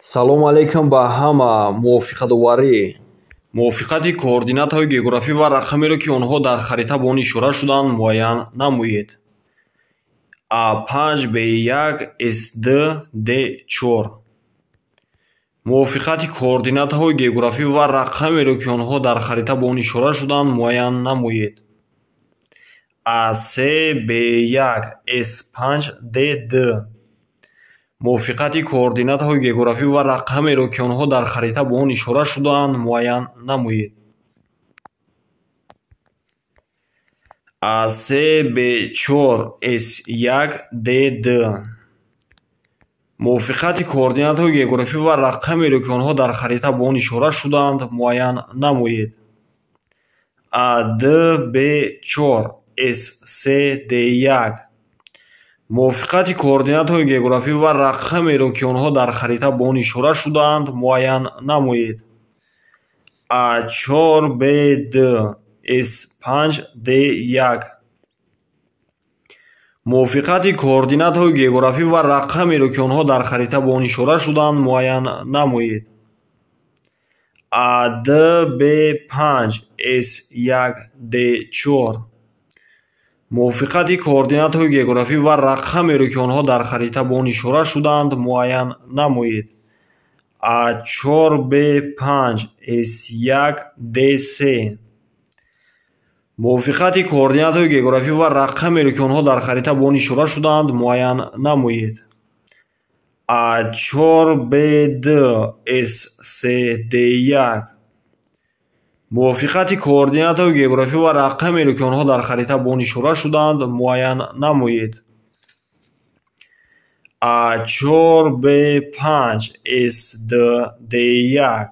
Салом алейкум ба ҳама. Мувофиқатоварӣ. Мувофиқати координатаҳои географӣ ва рақамеро, ки онҳо дар харита бо он ишора шудаанд, муайян намоед. А5, Б1, С2, Д4. Мувофиқати координатаҳои географӣ ва рақамеро, ки онҳо дар харита бо он ишора шудаанд, муайян намоед. А3, Б1, С5, Д2. Мувофиқати координатаҳои географӣ ва рақамеро, ки онҳо дар харита бо он ишора шудаанд, муайян намоед. А3, Б4, С1, Д2. Мувофиқати координатаҳои географӣ ва рақамеро, ки онҳо дар харита бо он ишора шудаанд, муайян намоед. А2, Б4, С3, Д1. Мувофиқати координатаҳои географӣ ва рақамеро, ки онҳо дар харита бо он ишора шудаанд, муайян намоед. А4, Б2, С5, Д1. Мувофиқати координатаҳои географӣ ва рақамеро, ки онҳо дар харита бо он ишора шудаанд, муайян намоед. А2, Б5, С1, Д4. Мувофиқати координатаҳои географӣ ва рақамеро, ки онҳо дар харита бо он ишора шудаанд, муайян намоед. А4, Б5, С1, Д3. Мувофиқати координатаҳои географӣ ва рақамеро, ки онҳо дар харита бо он ишора шудаанд, муайян намоед. А4, Б2, С3, Д1. Мувофиқати координатаҳои географӣ ва рақамеро, ки онҳо дар харита бо он ишора шудаанд, муайян намоед. А4, Б5, С2, Д1.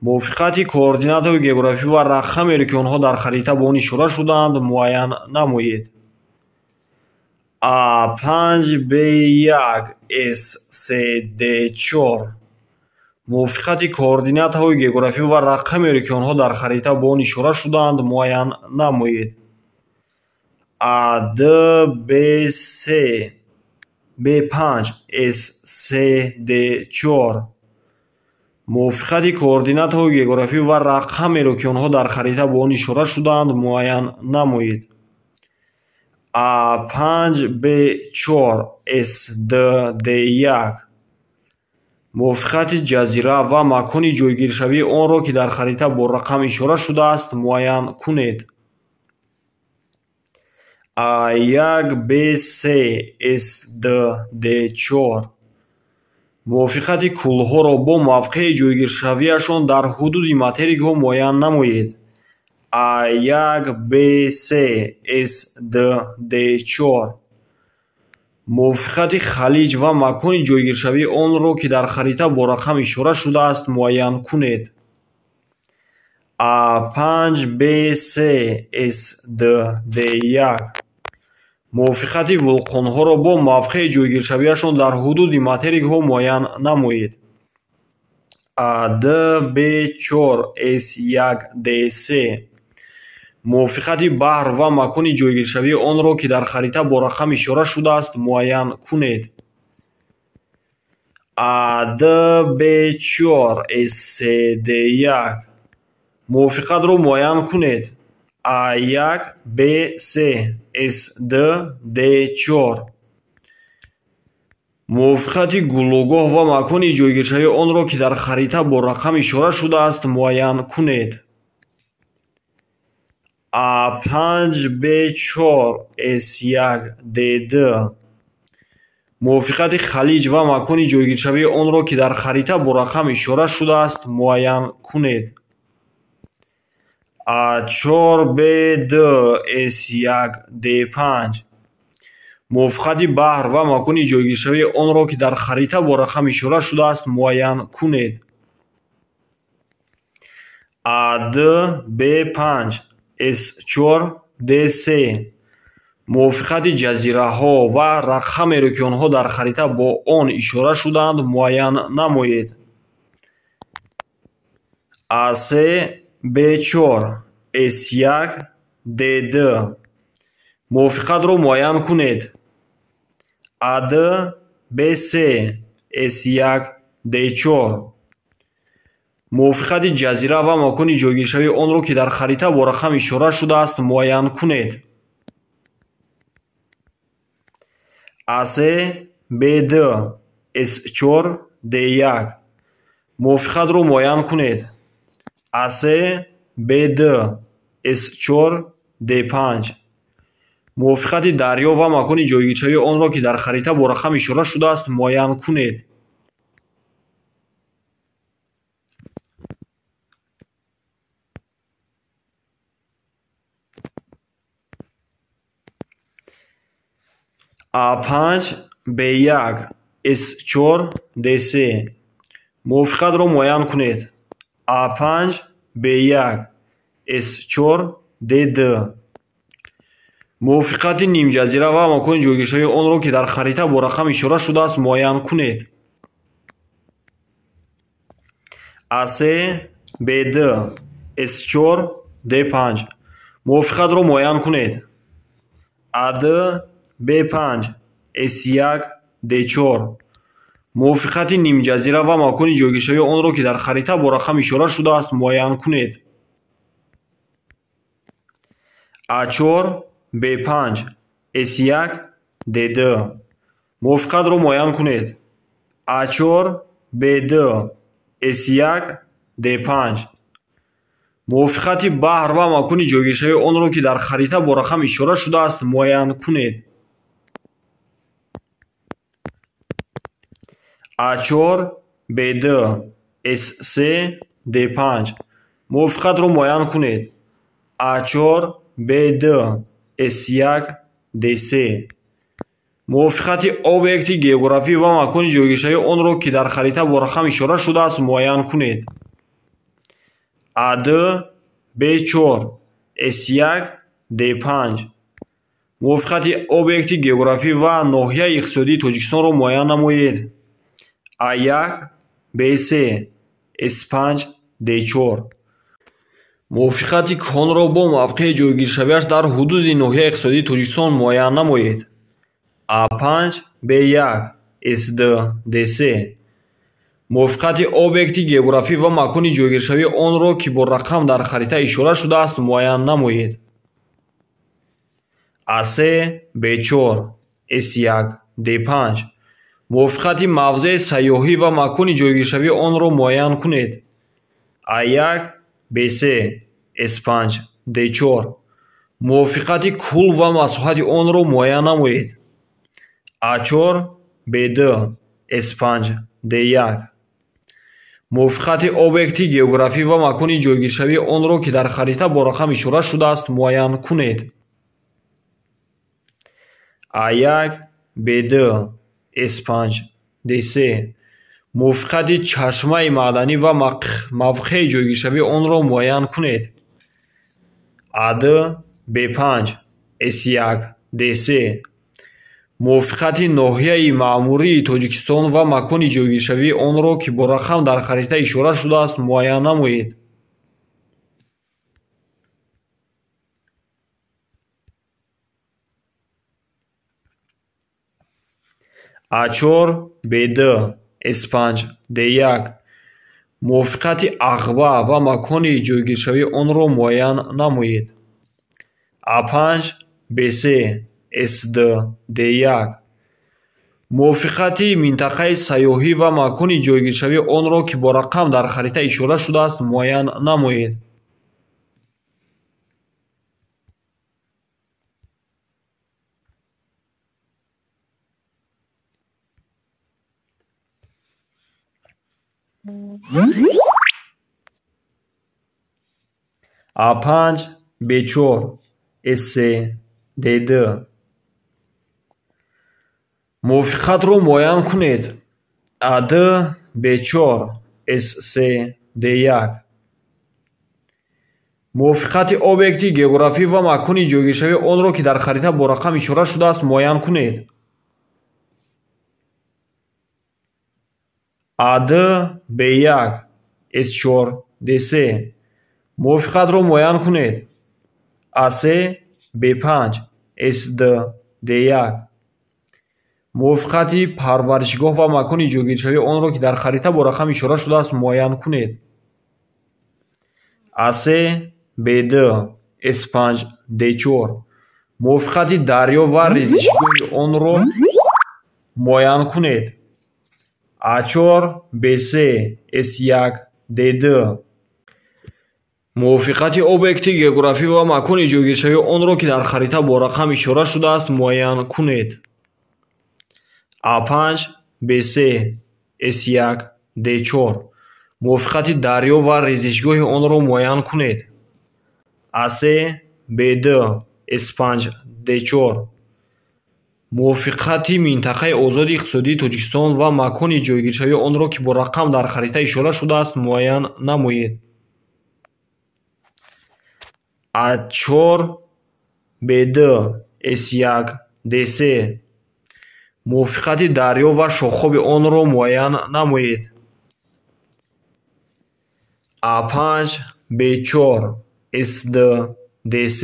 Мувофиқати координатаҳои географӣ ва рақамеро, ки онҳо дар харита бо он ишора шудаанд, муайян намоед. А5, Б1, С3, Д4. Мувофиқати координатаҳои географӣ ва рақамеро, ки онҳо дар харита бо он ишора шудаанд, муайян намоед. А2, Б3, Б5, С3, Д4. Мувофиқати координатаҳои географӣ ва рақамеро, ки онҳо дар харита бо он ишора шудаанд, муайян намоед. А5, Б4, С2, Д1. Мувофиқати ҷазира ва макони ҷойгиршавии онро, ки дар харита бо рақам ишора шудааст, муайян кунед. А1, Б3, С2, Д4. Мувофиқати кӯлҳоро бо мавқеи ҷойгиршавиашон дар ҳудуди материкҳо муайян намоед. А1, Б3, С2, Д4. Мувофиқати халиҷ ва макони ҷойгиршавии онро, ки дар харита бо рақам ишора шудааст, муайян кунед. А5, Б3, С2, Д1. Мувофиқати вулқонҳоро бо мавқеи ҷойгиршавиашон дар ҳудуди материкҳо муайян намоед. А2, Б4, С1, Д3. Мувофиқати баҳр ва макони ҷойгиршавии онро, ки дар харита бо рақам ишора шудааст, муайян кунед. А2, Б4, С3, Д1. Мувофиқатро муайян кунед. А1, Б3, С2, Д4. Мувофиқати гулӯгоҳ ва макони ҷойгиршавии онро, ки дар харита бо рақам ишора шудааст, муайян кунед. А5, Б4, С1, Д2. Мувофиқати халиҷ ва макони ҷойгиршавии онро, ки дар харита бо рақам ишора шудааст, муайян кунед. А4, Б2, С1, Д5. Мувофиқати баҳр ва макони ҷойгиршавии онро, ки дар харита бо рақам ишора шудааст, муайян кунед. А2, Б5, С4, Д3. Мувофиқати ҷазираҳо ва рақамеро, ки онҳо дар харита бо он ишора шудаанд, муайян намоед. А3, Б4, С1, Д2. Мувофиқатро муайян кунед. А2, Б3, С1, D4. Мувофиқати ҷазира ва макони ҷойгиршавии онро, ки дар харита бо рақам ишора шудааст, муайян кунед. А3, Б2, С4, Д1. Мувофиқатро муайян кунед. А3, Б2, С4, Д5. Мувофиқати дарё ва макони ҷойгиршавии онро, ки дар харита бо рақам ишора шудааст, муайян кунед. А5, Б1, С4, Д3. Мувофиқатро муайян кунед. А5, Б1, С4, Д2. Мувофиқати нимҷазира ва макони ҷойгиршавии онро, ки дар харита бо рақам ишора шудааст, муайян кунед. А3, Б2, С4, Д5. Мувофиқатро муайян кунед. А2, Б5, С1, Д4. Мувофиқати нимҷазира ва макони ҷойгиршавии онро, ки дар харита бо рақам ишора шудааст, муайян кунед. А4, Б5, С1, Д2. Мувофиқатро муайян кунед. А4, Б2, С1, Д5. Мувофиқати баҳр ва макони ҷойгиршавии онро, ки дар харита бо рақам ишора шудааст, муайян кунед. А4, Б2, С3, Д5. Мувофиқатро муайян кунед. А4, Б2, С1, Д3. Мувофиқати объекти географӣ ва макони ҷойгиршавии онро, ки дар харита бо рақам ишора шудааст, муайян кунед. А2, Б4, С1, Д5. Мувофиқати объекти географӣ ва ноҳияи иқтисодии Тоҷикистонро муайян намоед. А1, Б3, С5, Д4. Мувофиқати конро бо мавқеи ҷойгиршавиаш дар ҳудуди ноҳияи иқтисодии Тоҷикистон муайян намоед. А5, Б1, С2, Д3. Мувофиқати объекти географӣ ва макони ҷойгиршавии онро, ки бо рақам дар харита ишора шудааст, муайян намоед. А3, Б4, С1, Д5. Мувофиқати мавзеи сайёҳӣ ва макони ҷойгиршавии онро муайян кунед. А1, Б3, С5, Д4. Мувофиқати кӯл ва масоҳати онро муайян намоед. А4, Б2, С5, Д1. Мувофиқати объекти географӣ ва макони ҷойгиршавии онро, ки дар харита бо рақам ишора шудааст, муайян кунед. А1, Б2, С5, Д3. Мувофиқати чашмаи маъданӣ ва мавқеи ҷойгиршавии онро муайян кунед. А2, Б5, С1, Д3. Мувофиқати ноҳияи маъмурии Тоҷикистон ва макони ҷойгиршавии онро, ки бо рақам дар харита ишора шудааст, муайян намоед. А4, Б2, С5, Д1. Мувофиқати ағба ва макони ҷойгиршавии онро муайян намоед. А5, Б3, С2, Д1. Мувофиқати минтақаи сайёҳӣ ва макони ҷойгиршавии онро, ки бо рақам дар харита ишора шудааст, муайян намоед. А5, Б4, С3, Д2. Мувофиқатро муайян кунед. А2, Б4, С3, Д1. Мувофиқати объекти географӣ ва макони ҷойгиршавии онро, ки дар харита бо рақам ишора шудааст, муайян кунед. А2, Б1, С4, Д3. Мувофиқатро муайян кунед. А3, Б5, С2, Д1. Мувофиқати парваришгоҳ ва макони ҷойгиршавии онро, ки дар харита бо рақам ишора шудааст, муайян кунед. А3, Б2, С5, Д4. Мувофиқати дарё ва резишгоҳи онро муайян кунед. А4, Б3, С1, Д2. Мувофиқати объекти географӣ ва макони ҷойгиршавии онро, ки дар харита бо рақам ишора шудааст, муайян кунед. А5, Б3, С1, Д4. Мувофиқати дарё ва резишгоҳи онро муайян кунед. А3, Б2, С5, Д4. Мувофиқати минтақаи озоди иқтисодии Тоҷикистон ва макони ҷойгиршавии онро, ки бо рақам дар харита ишора шудааст, муайян намоед. А4, Б2, С1, Д3. Мувофиқати дарё ва шохоби онро муайян намоед. А5, Б4, С2, Д3.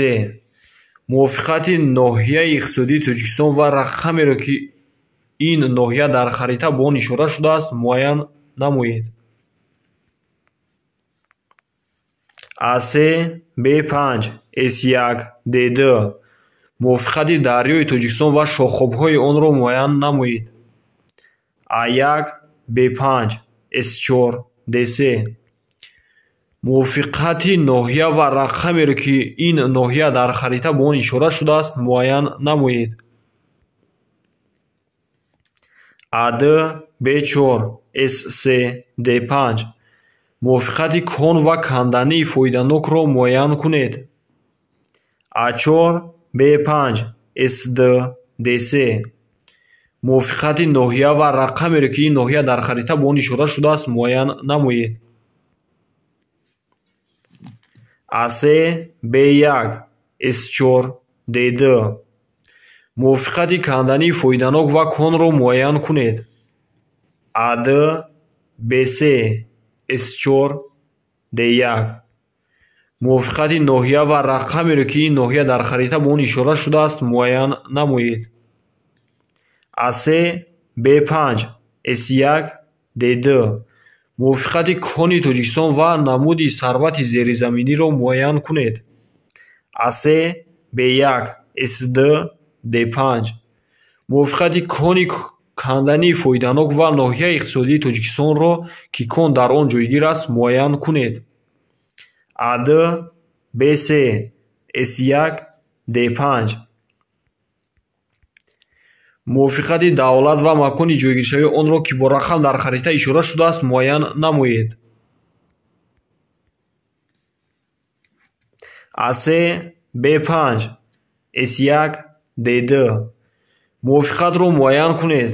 Мувофиқати ноҳияи иқтисодии Тоҷикистон ва рақамеро, ки ин ноҳия дар харита бо он ишора шудааст, муайян намоед. А3, Б5, С1, Д2. Мувофиқати дарёи Тоҷикистон ва шохобҳои онро муайян намоед. А1, Б5, С4, Д3. Мувофиқати ноҳия ва рақамеро, ки ин ноҳия дар харита бо он ишора шудааст, муайян намоед. А2, Б4, С3, Д5. Мувофиқати кон ва кандании фоиданокро муайян кунед. А4, Б5, С2, Д3. Мувофиқати ноҳия ва рақамеро, ки ин ноҳия дар харита бо он ишора шудааст, муайян намоед. А3, Б1, С4, Д2. Мувофиқати кандании фоиданок ва конро муайян кунед. А2, Б3, С4, Д1. Мувофиқати ноҳия ва рақамеро, ки ин ноҳия дар харита бо он ишора шудааст, муайян намоед. А3, Б5, С1, Д2. Мувофиқати кони Тоҷикистон ва намуди сарвати зеризаминиро муайян кунед. А3, Б1, С2, Д5. Мувофиқати кони кандании фоиданок ва ноҳияи иқтисодии Тоҷикистонро, ки кон дар он ҷойгир аст, муайян кунед. А2, Б3, С1, Д5. Мувофиқати давлат ва макони ҷойгиршавии онро, ки бо рақам дар харита ишора шудааст, муайян намоед. А3, Б5, С1, Д2. Мувофиқатро муайян кунед.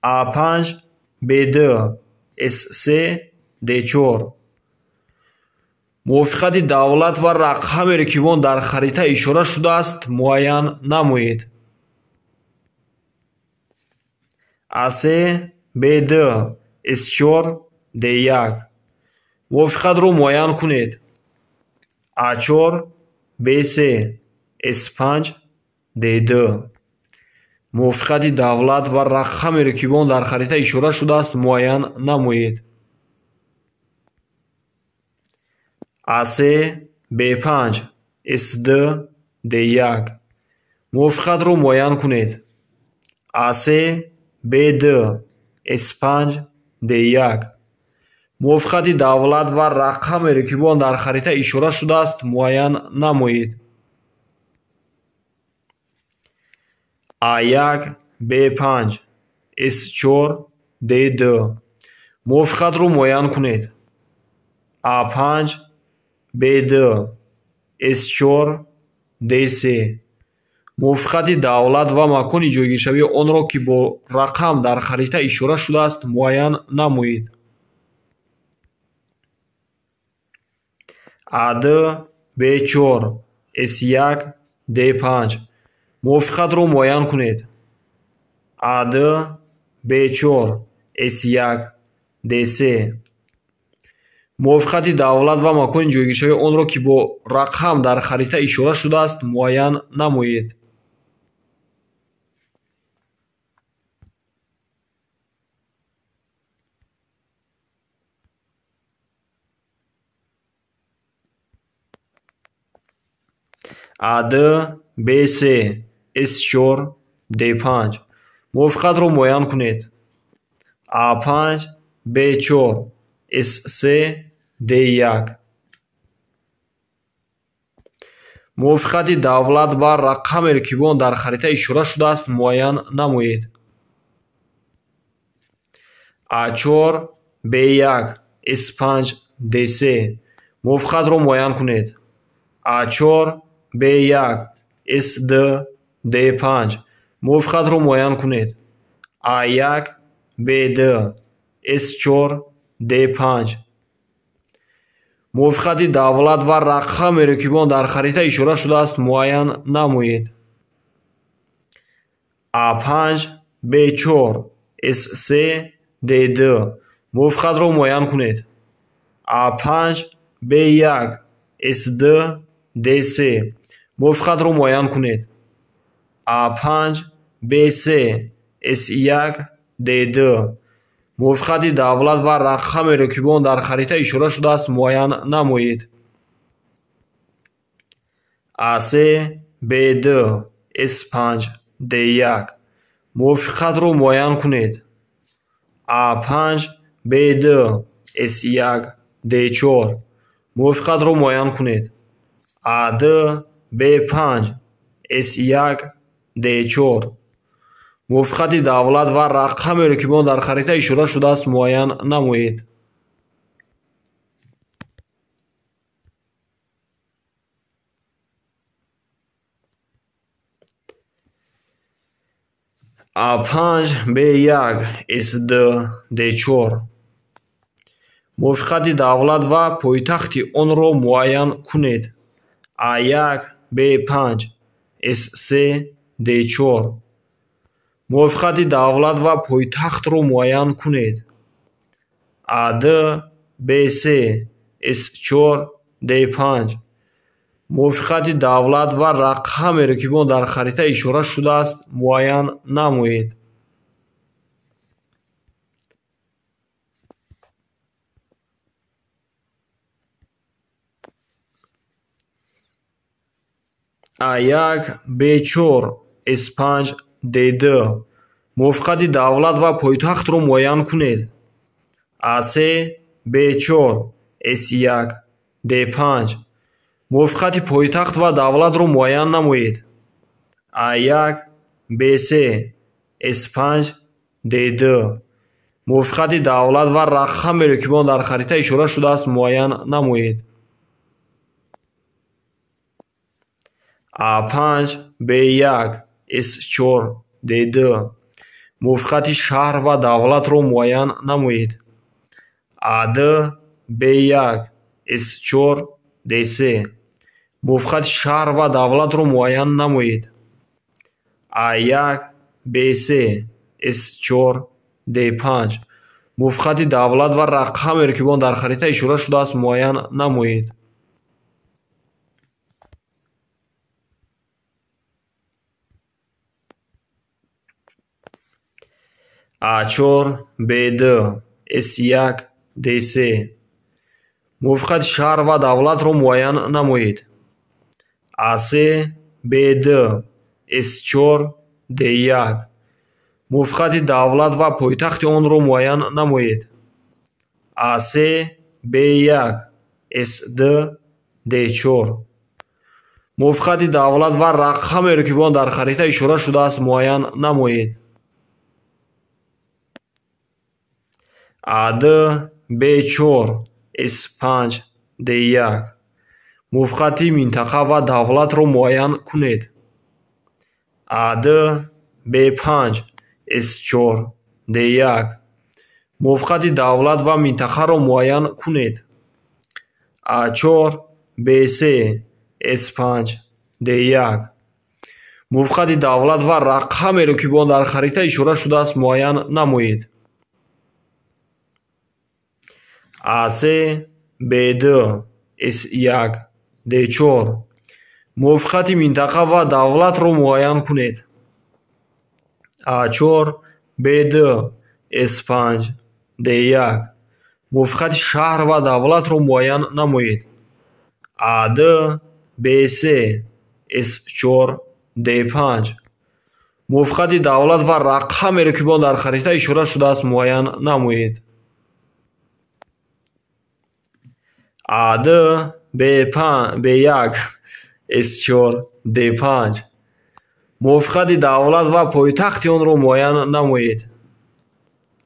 А5, Б2, С3, Д4. Мувофиқати давлат ва рақамеро, ки он дар харита ишора шудааст, муайян намоед. А3, Б2, С4, Д1. Мувофиқатро муайян кунед. А4, Б3, С5, Д2. Мувофиқати давлат ва рақамеро, ки он дар харита ишора шудааст, муайян намоед. А3, Б5, С2, Д1. Мувофиқатро муайян кунед. А3, Б2, С5, Д1. Мувофиқати давлат ва рақамеро, ки он дар харита ишора шудааст, муайян намоед. А1, Б5, С4, Д2. Мувофиқатро муайян кунед. А5, Б2, С4, Д3. Мувофиқати давлат ва макони ҷойгиршавии онро, ки бо рақам дар харита ишора шудааст, муайян намоед. А2, Б4, С1, Д5. Мувофиқатро муайян кунед. А2, Б4, С1, Д3. Мувофиқати давлат ва макони ҷойгиршавии онро, ки бо рақам дар харита ишора шудааст, муайян намоед. А2, Б3, С4, Д5. Мувофиқатро муайян кунед. А5, Б4, С3, Д1. Мувофиқати давлат ва рақамеро, ки бо он дар харита ишора шудааст, муайян намоед. А4, Б1, С5, Д3. Мувофиқатро муайян кунед. А4, Б1, С2, Д5. Мувофиқатро муайян кунед. А1, Б2, С4, Д5. Мувофиқати давлат ва рақамеро, ки бо он дар харита ишора шудааст, муайян намоед. А5, Б4, С3, Д2. Мувофиқатро муайян кунед. А5, Б1, С2, Д3. Мувофиқатро муайян кунед. А5, Б3, С1, Д2. Мувофиқати давлат ва рақамеро, ки бо он дар харита ишора шудааст, муайян намоед. А3, Б2, С5, Д1. Мувофиқатро муайян кунед. А5, Б2, С1, Д4. Мувофиқатро муайян кунед. А2, Б5, С1, Д4. Мувофиқати давлат ва рақамеро, ки бо он дар харита ишора шудааст, муайян намоед. А5, Б1, С2, Д4. Мувофиқати давлат ва пойтахти онро муайян кунед. А1, Б5, С3, Д4. Мувофиқати давлат ва пойтахтро муайян кунед. А2, Б3, С4, Д5. Мувофиқати давлат ва рақамеро, ки бо он дар харита ишора шудааст, муайян намоед. А1, Б4, С5, Д2. Мувофиқати давлат ва пойтахтро муайян кунед. А3, Б4, С1, Д5. Мувофиқати пойтахт ва давлатро муайян намоед. А1, Б3, С5, Д2. Мувофиқати давлат ва рақамеро, ки бо он дар харита ишора шудааст, муайян намоед. А5, Б1, С4, Д2. Мувофиқати шаҳр ва давлатро муайян намоед. А2, Б1, С4, Д3. Мувофиқати шаҳр ва давлатро муайян намоед. А1, Б3, С4, Д5. Мувофиқати давлат ва рақамеро, ки бо он дар харита ишора шудааст, муайян намоед. А4, Б2, С1, Д3. Мувофиқати шаҳр ва давлатро муайян намоед. А3, Б2, С4, Д1. Мувофиқати давлат ва пойтахти онро муайян намоед. А3, Б1, С2, Д4. Мувофиқати давлат ва рақамеро, ки бо он дар харита ишора шудааст, муайян намоед. А2, Б4, С5, Д1. Мувофиқати минтақа ва давлатро муайян кунед. А2, Б5, С4, Д1. Мувофиқати давлат ва минтақаро муайян кунед. А4, Б3, С5, Д1. Мувофиқати давлат ва рақамеро, ки бо он дар харита ишора шудааст, муайян намоед. А3, Б2, С1, Д4. Мувофиқати минтақа ва давлатро муайян кунед. А4, Б2, С5, Д1. Мувофиқати шаҳр ва давлатро муайян намоед. А2, Б3, С4, Д5. Мувофиқати давлат ва рақамеро, ки бо он дар харита ишора шудааст, муайян намоед. А2, Б5, Б1, С4, Д5. Мувофиқати давлат ва пойтахти онро муайян намоед.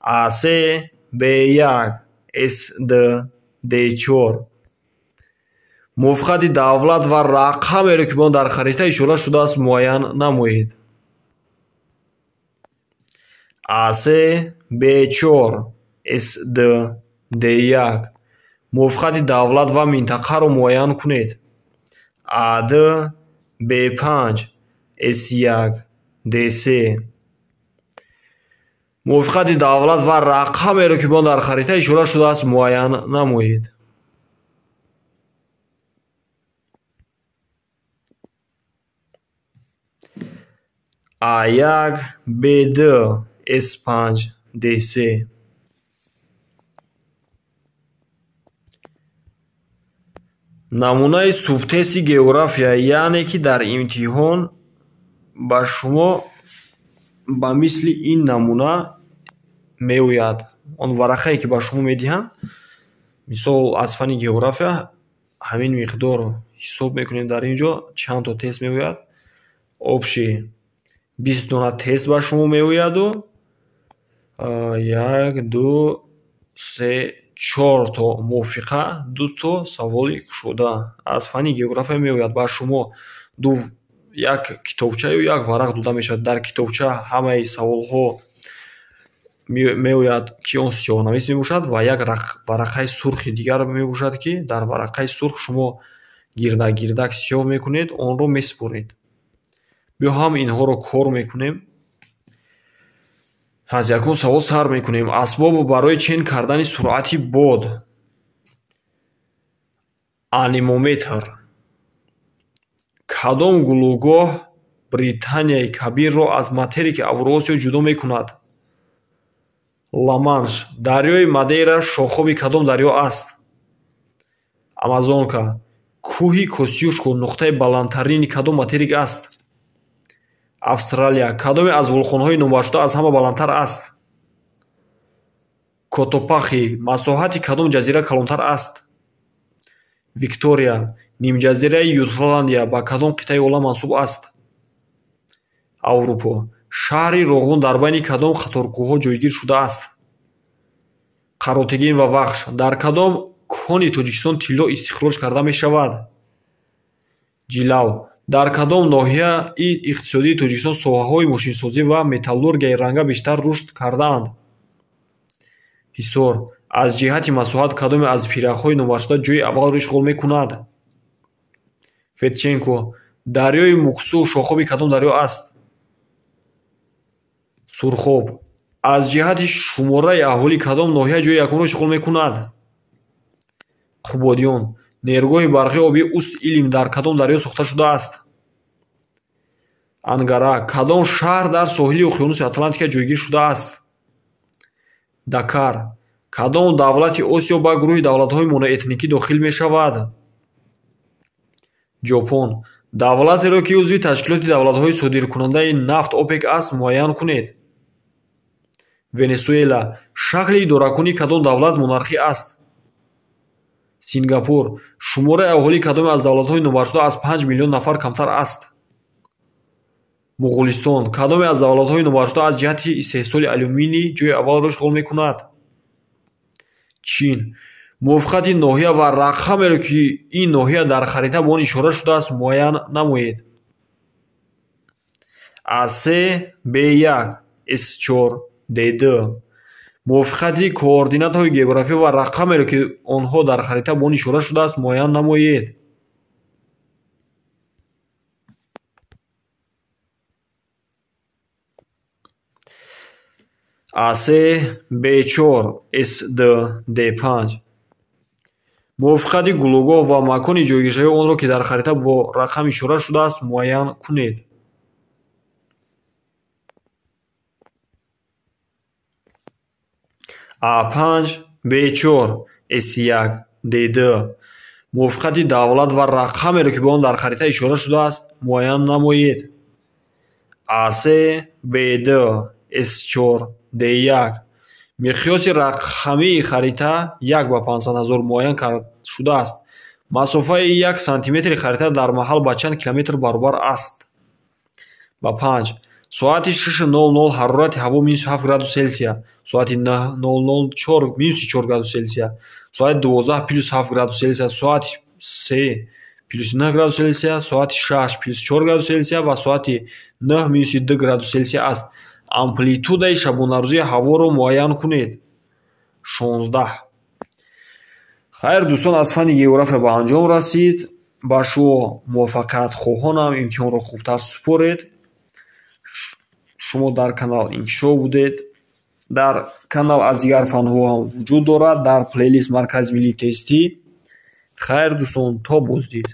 А3, Б1, С2, Д4. Мувофиқати давлат ва рақамеро, ки бо он дар харита ишора шудааст, муайян намоед. А3, Б4, С2, Д1. Мувофиқати давлат ва минтақаро муайян кунед. А2, Б5, С1, Д3. Мувофиқати давлат ва рақамеро, ки бо он дар харита ишора шудааст, муайян намоед. А1, Б2, С5, Д3. Намунаи субтести география, яъне ки дар имтиҳон ба шумо ба мисли ин намуна меояд. Он варақае, ки ба шумо медиҳанд, мисол аз фанни география ҳамин миқдор ҳисоб мекунем, дар ин ҷо чанд то тест меояд. Общий 20 дона тест ба шумо меояду 1, 2, 3, 4 то мувофиқа, 2 то саволи кушода аз фанни география меояд. Ба шумо як китобча ё як варақ дода мешавад. Дар китобча ҳамаи саволҳо меояд, ки он сиёҳнавис мебошад, ва як варақаи сурхи дигар мебошад, ки дар варақаи сурх шумо гирдак-гирдак сиёҳ мекунед, онро месупоред. Биё ҳам инҳоро кор мекунем. Аз якум савол сар мекунем. Асбоб барои чен кардани суръати бод. Анемометр. Кадом гулӯгоҳ Британияи Кабирро аз материки Авруосиё ҷудо мекунад? Ла-Манш. Дарёи Мадейра шохоби кадом дарё аст? Амазонка. Кӯҳи Косюшко нуқтаи баландтарини кадом материк аст? Австралия. Кадоме аз вулқонҳои номбаршуда аз ҳама баландтар аст? Котопахи. Масоҳати кадом ҷазира калонтар аст? Виктория. Нимҷазираи Ютландия ба кадом қитъаи олам мансуб аст? Аврупо. Шаҳри Роғун дар байни кадом қаторкӯҳҳо ҷойгир шудааст? Қаротегин ва Вахш. Дар кадом кони Тоҷикистон тилло истихроҷ карда мешавад? Ҷилав. Дар кадом ноҳияи иқтисодии Тоҷикистон соҳаҳои мошинсозӣ ва металлургияи ранга бештар рушд кардаанд? Ҳисор. Аз ҷиҳати масоҳат кадоме аз пиряхҳои номбаршуда ҷойи аввалро ишғол мекунад? Федченко. Дарёи Муксу шохоби кадом дарё аст? Сурхоб. Аз ҷиҳати шумораи аҳолӣ кадом ноҳия ҷойи якумро ишғол мекунад? Қубодиён. Нерӯгоҳи барқи обии Уст-Илим дар кадом дарё сохта шудааст? Ангара. Кадом шаҳр дар соҳили уқёнуси Атлантика ҷойгир шудааст? Дакар. Кадом давлати Осиё ба гурӯҳи давлатҳои моноэтникӣ дохил мешавад? Ҷопон. Давлатеро, ки узви ташкилоти давлатҳои содиркунандаи нафт ОПЕК аст, муайян кунед. Венесуэла. Шакли идоракунии кадом давлат монархӣ аст? Сингапур. Шумораи аҳолии кадоме аз давлатҳои номбаршуда аз 5 миллион нафар камтар аст? Муғулистон. Кадоме аз давлатҳои номбаршуда аз ҷиҳати истеҳсоли алюминий ҷойи аввалро ишғол мекунад? Чин. Мувофиқати ноҳия ва рақамеро, ки ин ноҳия дар харита бо он ишора шудааст, муайян намоед. А3, Б1, С4, Д2. Мувофиқати координатҳои географӣ ва рақамеро, ки онҳо дар харита бо он ишора шудааст, муайян намоед. А3, Б4, С2, Д5. Мувофиқати гулӯгоҳ ва макони ҷойгиршавии онро, ки дар харита бо рақам ишора шудааст, муайян кунед. А5, Б4, С1, Д2. Мувофиқати давлат ва рақамеро, ки ба он дар харита ишора шудааст, муайян намоед. А3, Б2, С4, Д1. Миқёси рақамии харита 1 ба 500 ҳазор муайян шудааст. Масофаи 1 сантиметри харита дар маҳал ба чанд километр баробар аст? Ба 5. Соати 6:00 ҳарорати ҳаво минус 7 градус Селсия, соати 9:00 минуси 4 градус Селсия, соати 12 плюс 7 градус Селсия, соати 3 плюс 9 градус Селсия, соати 6 плюс 4 градус Селсия ва соати 9 минуси 2 градус Селсия аст. Амплитудаи шабонарӯзии ҳаворо муайян кунед. 16. Хайр, дӯстон, аз фанни география ба анҷом расид. Ба шумо муваффақият хоҳонам, имтиҳонро хубтар супоред. Шумо дар канал Инкишоф будед. Дар канал аз дигар фанҳо ҳам вуҷуд дорад дар плейлист Маркази миллии тестӣ. Хайр, дӯстон, то боздид.